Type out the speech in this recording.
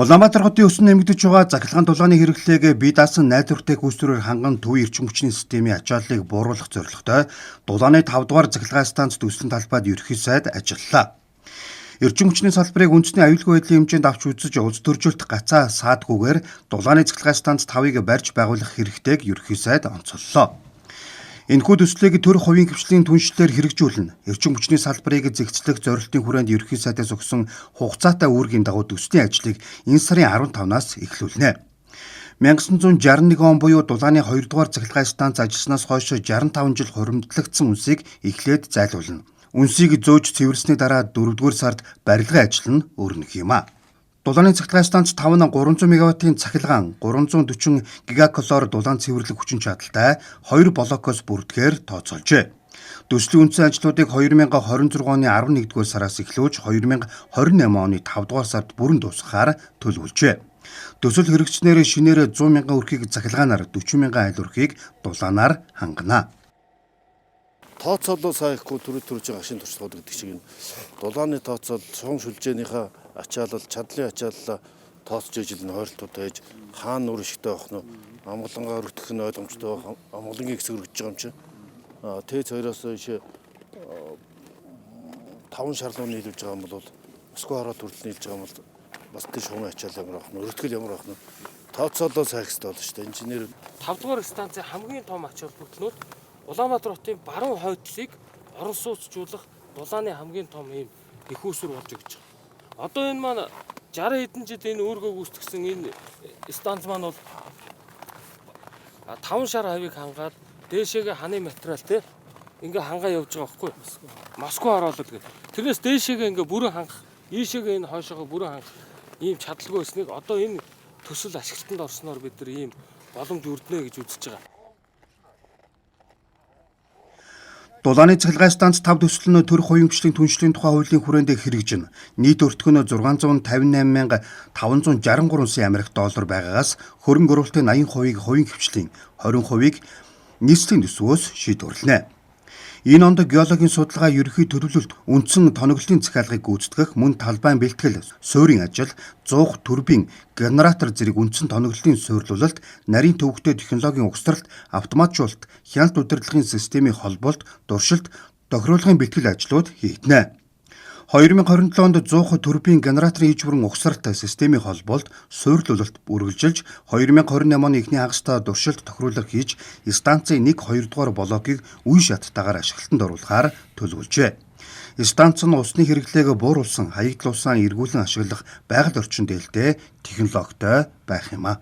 Улаанбаатар хотын өсөн нэмэгдэж байгаа цахилгаан дулааны хэрэглээг бие даасан найдвартай гүйцэтгэрээр ханган төв эрчим хүчний системийн ачааллыг бууруулах зорилготой дулааны 5 дугаар цахилгаан станц төслийн талбайд ерөнхий сайд ажиллалаа. Эрчим хүчний салбарыг үндэсний аюулгүй байдлын хэмжээнд авч үзэж улс төржилт гацаа саадгүйгээр дулааны цахилгаан станц 5-ыг барьж байгуулах хэрэгтэйг ерөнхий сайд онцоллоо. Энэхүү төслийг төр хувийн хвшлийн түншлэлээр хэрэгжүүлнэ. Эрчим хүчний салбарыг зэгцлэх зорилтын хүрээнд ерөнхий сайдаас өгсөн хугацаатай үүргийн дагуу төслийн ажлыг энэ сарын 15-наас эхлүүлнэ. 1961 он буюу дулааны 2 дугаар цахилгаан станц ажилласнаас хойш 65 жил хуримтлагдсан үнсийг эхлээд зайлуулна. Үнсийг зөөж цэвэрлсэний дараа 4 дугаар сард барилгын ажил нь өрнөх юм а. Дулааны цахилгаан станц 5 нь 300 мегаваттын цахилгаан 340 гигакалори дулаан цэвэрлэх хүчин чадалтай 2 блокоос бүрдэхээр тооцоолжээ. Төслийн үндсэн ажлуудыг 2026 оны 11-р сараас эхлүүлж 2028 оны 5 дугаар сард бүрэн дуусгахаар төлөвлөжээ. Төсөл хэрэгжсэнээр шинээр 100 мянган өрхийг цахилгаанаар 40 мянган айл өрхийг дулаанаар хангана. Тооцоолоо сайн ихгүй төрөж төрж байгаа шин туршлагууд гэдэг шиг энэ дулааны тооцоол, шугам шүлжээнийхээ ачаалал, чадлын ачааллаа тооцож ижил нь ойролтууд байж хаана нүр ишгтэй байх нь амгалангаа өргөтгөх нь ойлгомжтой байх, амгалангийн хэсэг өргөж байгаа юм чинь. ТЭЦ 2-оос ийш 5 шар руу нийлүүлж байгаа юм бол Москва ороод хүртэл нийлж байгаа юм бол бас тэр шугамын ачаал ямар байх нь, өргөтгөл ямар байх нь тооцоолоо сайн их хэрэгтэй болно шүү дээ. Инженер 5 дугаар станцын хамгийн том ач холбогдол нь Улаанбаатар хотын баруун хойдлыг орон сууцжуулах дулааны хамгийн том ийм их үүсвэр болж өгч байгаа. Одоо энэ маань 60 хэдэн жил энэ өөргөө гүйцэтгсэн энэ станц маань бол 5 шар хавийг хангаад дээшээгээ ханы материал те ингээ хангаа явж байгаа байхгүй юу? Москва ороолол гэх. Тэрнээс дээшээгээ ингээ бүрэн хангах, ийшээгээ энэ хойшоогоо бүрэн хангах ийм чадалгүй байсныг одоо энэ төсөл ашиглалтанд орсноор бид нар ийм боломж өрднө гэж үзэж байгаа. Дулааны цахилгаан станц 5 төсөл нь төр хувийн хвшлийн түншлэлийн тухай хуулийн хүрээнд хэрэгжинэ. Нийт өртөг нь 658,563 сая Америк доллар байгаагаас хөрөнгө оруулалтын 80%-ийг хувийн хвшлийн, 20%-ийг нийслэлийн төсвөөс шийдвэрлэнэ. Энэ онд геологийн судалгаа, ерөнхий төлөвлөлт, үндсэн тоноглолын захиалгыг гүйцэтгэх, мөн талбайн бэлтгэл, суурийн ажил, зуух турбин, генератор зэрэг үндсэн тоноглолын суйрлуулалт, нарийн төвөгтэй технологийн угсралт, автоматжуулалт, хяналт удирдлагын системийн холболт, туршилт, тохируулгын бэлтгэл ажлууд хийгдэнэ. 2027 онд зуух турбин генераторын иж бүрэн угсралт, системийн холболт, суйрлуулалт үргэлжилж 2028 оны эхний хагастай туршилт тохируулга хийж станцын 1 2 дугаар блокийг үе шаттайгаар ашиглалтанд оруулахаар төлөвлөжээ. Станц нь усны хэрэглээг бууруулсан, хаягдлуулсан эргүүлэн ашиглах байгаль орчин дээлтэй технологитой байх юм а.